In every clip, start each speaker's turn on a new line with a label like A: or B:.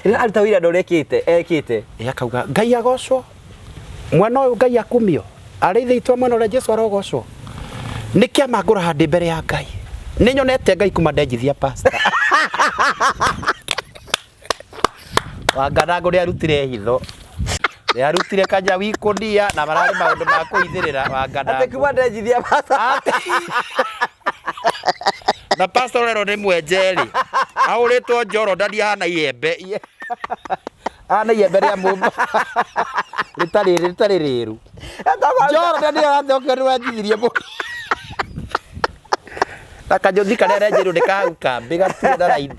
A: Rĩrĩa aruta wĩra na ũrĩa ekĩte ekĩte.
B: Ĩ akauga Ngai agocwo mwena ũyũ Ngai akumio arĩ ithe itũ mwena ũrĩa Jesu arogocwo nĩ kĩama ngũraha ndĩ mbere ya Ngai nĩ nyonete Ngai kuma ndenjithia pastor Wanganangũ nĩ arutire hitho nĩ arutire kanyawi ikũnia na mararĩ maũndũ ma kũhithĩrĩra
A: Atĩ
B: Wanganangũ
A: kuma ndenjithia pastor.
B: Na pastor ũrerwo nĩ mwenje rĩ ahũrĩtwo njoro ndani ahana iembe ahana iembe rĩa mũmba rĩtarĩ rĩtarĩ rĩru njoro ndani arathokio nĩ wanjithirie mũ na kanjothi karĩa arenjeirwo nĩ kahau kambĩ gatirĩ na raini.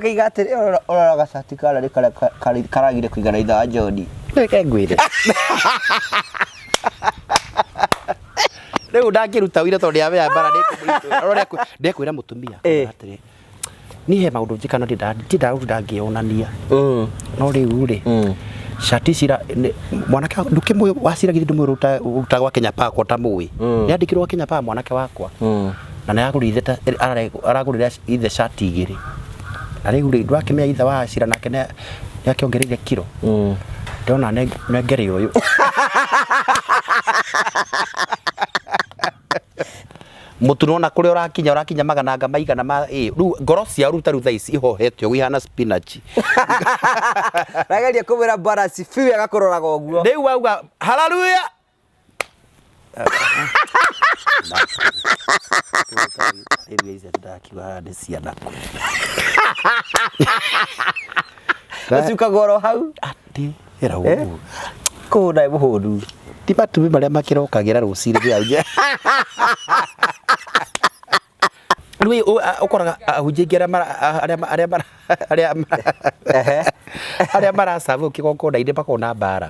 A: Kaiga atĩrĩ ũrora gacati karĩa nĩ karĩa karagire kũigana ithe wa John.
B: Reke ngwĩre rĩu ndangĩruta wĩra tondũ ndĩramenya mbara nĩ ndekwĩra mũtumia atĩrĩ niĩ he maũndũ njĩkaga na ndindaga ngĩyonania no rĩu rĩ cati ici mwanake ndũkĩmũĩ wacira githĩ ndũmũĩ ũrutaga gwa Kenya Power ko ũtamũĩ nĩ andĩkirwo gwa Kenya Power mwanake wakwa na nĩ aragũrire ithe aragũrĩra ithe cati igĩrĩ na rĩu rĩ ndwakĩmenya ithe wa Acira nake nĩ akĩongereire kiro ndona nengere ũyũ mũtu nona kũrĩa ũrakinya ũrakinya magananga maigana ma ĩ rĩu ngoro ciao rĩu ta rĩu thaa ici ihohete ũguo ihana spinach.
A: Rageria kũmwĩra bwana asifiwe agakũroraga ũguo.
B: Rĩu wauga haleluya ndakiuga nĩ ciana kũ.
A: Ũcukagwo oro hau.
B: Atĩ ĩra ũguo.
A: Kũhũna ĩ mũhũnu.
B: Ti matumbĩ marĩa makĩrokagĩra rũcinĩ rĩa Rĩu ũkoraga ahunjia aingĩ arĩa mara- arĩa arĩa mara- arĩa arĩa maracabu kĩgongona-inĩ makoragwo na mbara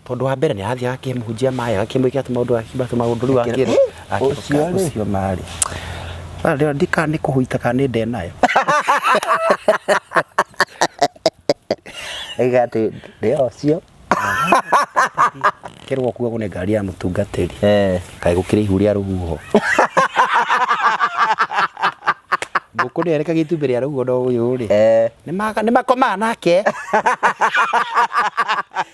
B: tondũ wa mbere nĩ arathiĩ agakĩmũhunjia maĩ agakĩmwĩkĩra tũmaũndũ agakĩmwĩkĩra tũmaũndũ rĩu akĩrwo
A: Ũcio rĩ.
B: ũcio marĩ ndikana nĩ kũhuita kana nĩ ndenayo.
A: Aiga atĩ ndĩ ũcio.
B: Kerwo kuagwo nĩ ngari ya mũtungatĩri.
A: Eh.
B: Kaĩ gũkĩrĩ ihu rĩa rũhuho. Ngũkũ nĩ erekagia itumbĩ rĩa rũhuho no ũyũ rĩ.
A: Eh.
B: Nĩ makomaga nake.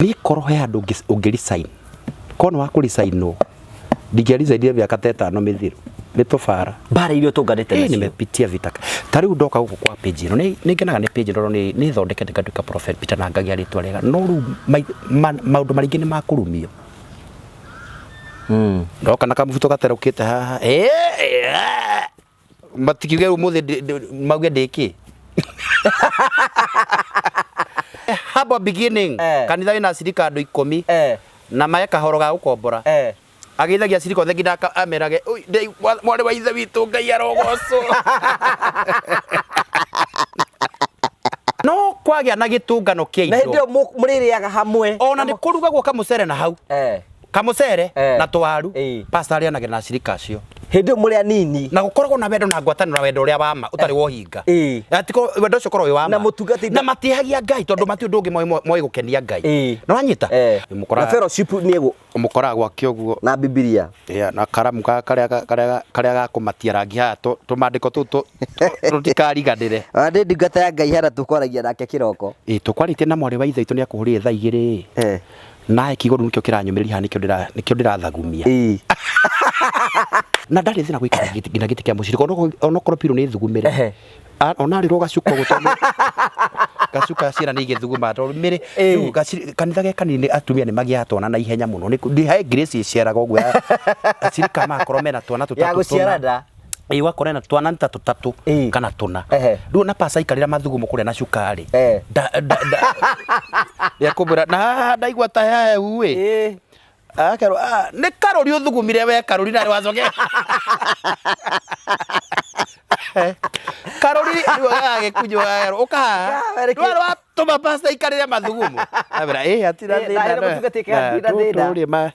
B: Niĩ korwo he handũ ũngĩ resign. Korwo nĩ wa kũ resign nwo. Ndingĩa resignire mĩaka ta ĩtano mĩthiru. Nĩ tũbara.
A: Mbara iria ũtũnganĩte
B: Ĩĩ
A: nacio.
B: nimepitia vita. Ta rĩu ndoka gũkũ kwa page ĩno nĩ ngenaga nĩ page ĩno nĩ nĩ thondekete ngatuĩka prophet Peter na ngagĩa rĩtwa rĩega. No rĩu maũndũ maingĩ nĩ makũrumio. Ndoka na kamũbuto gaterũkĩte haha. Ĩĩ, Matikiuge ũmũthĩ mauge ndĩ kĩ. Humble beginning. Kanitha wĩna acirika andũ ikũmi na mae kahoro ga gũkombora. Ageithagia acirika othe nginya amerage "Ui, mwarĩ wa ithe witũ Ngai arogocwo. No kwagĩa na gĩtũngano kĩa
A: Na hĩndĩ
B: indo
A: ĩyo mũrĩrĩaga hamwe.
B: ona nĩ kũrugagwo kamũcere na hau kamũcere na tũwaru pastor arĩanagĩra na acirika acio.
A: Hĩndĩ ĩyo mũrĩ anini.
B: Na gũkoragwo na wendo na ngwatanĩro na wendo ũrĩa wa ma ũtarĩ wa ũhinga. Ati wendo ũcio ũkoragwo wĩ wa
A: Na
B: ma.
A: mũtungatĩri
B: Na matiĩhagia Ngai tondũ matirĩ ũndũ ũngĩ moĩ gũkenia Ngai. Nĩ wanyita?
A: Na fellowship nĩ ĩgũ
B: Ũmũkoraga gwake ũguo.
A: Na Bibilia.
B: Yeah, na karamu karĩa karĩa karĩa ga kũmatia rangi haha tũmandĩko tũu tũtikariganĩre.
A: Ona ndĩ ndungata ya Ngai hana tũkwaragia nake kĩroko.
B: Ĩ tũkwarĩtie na mwarĩ wa ithe witũ nĩ akũhũrire thaa igĩrĩ. Nae kiugo rĩu nĩkĩo kĩranyũmĩrĩria haha nĩkĩo ndĩra nĩkĩo ndĩrathagumia. Na ndarĩ thĩna gũikara nginya gĩtĩ kĩa mũcirika onokorwo pillow nĩ thugumĩre. Ona arĩrwo gacuka ũguo tondũ gacuka ciana nĩ igĩthugumaga tondũ mĩrĩ rĩu kanitha ge kanini atumia nĩ magĩaga twana na ihenya mũno nĩ he grace ĩciaraga ũguo acirika magakorwo mena twana
A: Ya
B: tũtatũ tũna.
A: gũciarana.
B: Ĩĩ ũgakora ena twana nĩ ta tũtatũ kana tũna. Rĩu ona pasa aikarĩra mathugumo kũrĩa na cukari nĩekũmwĩra na haha ndaigua ta hehu ĩ. Akerwo ah, nĩ karũri ũthugumire we karũri narĩ wacoke karũri rĩu agagĩkunywo akerwo ũka haha Ndũĩ watũma pasta aikarĩre mathugumo amera ĩ hatirĩ
A: Ĩ, na
B: thĩna
A: hena mũtungatĩri hatirĩ na thĩna.
B: tũrĩ ma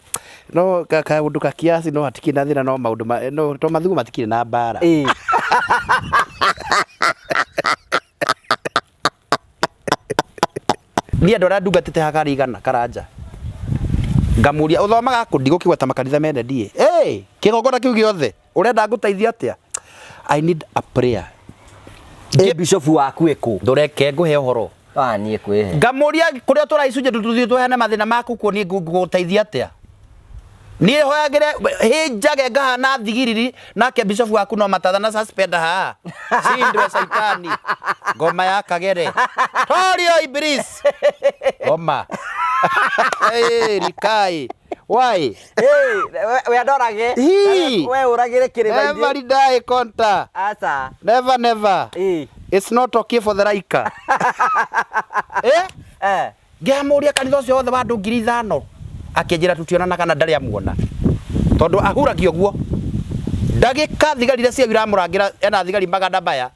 B: no kaũndũ ka kiasi no hatikĩrĩ na thĩna no maũndũ no to mathugumo matikĩrĩ na mbara. Niĩ andũ arĩa ndungatĩte haha karĩ igana karanja ngamũria ũthomaga kũ ndigũkĩgweta makanitha mene ndiĩ hey, kĩgongona kĩu gĩothe ũrenda ngũteithia atĩa I need a prayer.
A: Ĩ bishop waku ĩkũ?
B: Ndũreke ngũhe ũhoro.
A: Ah, niĩ kwĩhe.
B: Ngamũria kũrĩa tũra icunjĩ tũthiĩ tũheane mathĩna maku kuo niĩ ngũgũteithia atĩa? Niĩ hoyagĩre hĩnjage ngahana thigiriri nake bishofu waku no matatha na suspender haha. Shindwe saitani. Ngoma ya kagere. Torio iblis. Ngoma. Hey, Rikai. Why?
A: Hey, we andorage.
B: Hii.
A: We ũragĩre kĩrĩma-inĩ.
B: Never die conta.
A: Aca.
B: Never never.
A: Ĩ.
B: It's not okay for the raika. Eh?
A: Eh.
B: Ngĩamũria kanitha ũcio wothe wa andũ 5,000 akĩnjĩra tutionanaga na ndarĩ amuona tondũ ahuragia ũguo ndagĩka thigari iria ciao iramũrangĩra ena thigari magana maya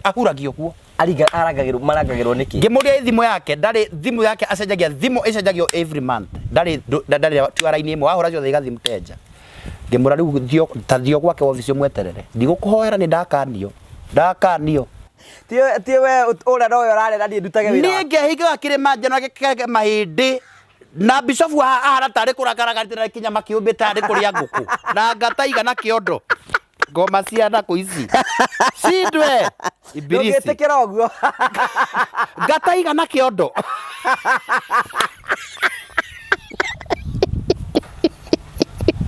B: ahuragia ũguo.
A: Aringa arangagĩrwo marangagĩrwo nĩkĩ?
B: Ngĩmũria thimũ yake ndarĩ thimũ yake acenjagia thimũ ĩcenjagio every month ndarĩ ndarĩ tiwara-inĩ ĩmwe wahũra ciothe igathiĩ mteja. Ngĩmũra rĩu thio ta thio gwake wabici ũmweterere ndigũkũhoera nĩ ndakanio ndakanio.
A: Ti we ũrĩa nowe ũrarera niĩ ndutage wĩra.
B: Niĩ ngehingaga kĩrĩma njano gĩkenge mahĩndĩ na bishofu ahana tarĩ kũrakaraga na kĩnyama kĩũmbĩte arĩ kũrĩa ngũkũ na ngata igana kĩondo ngoma cia nakũ ici cindwe ibirisi
A: Ndũngĩtĩkĩra ũguo.
B: Ngata igana kĩondo.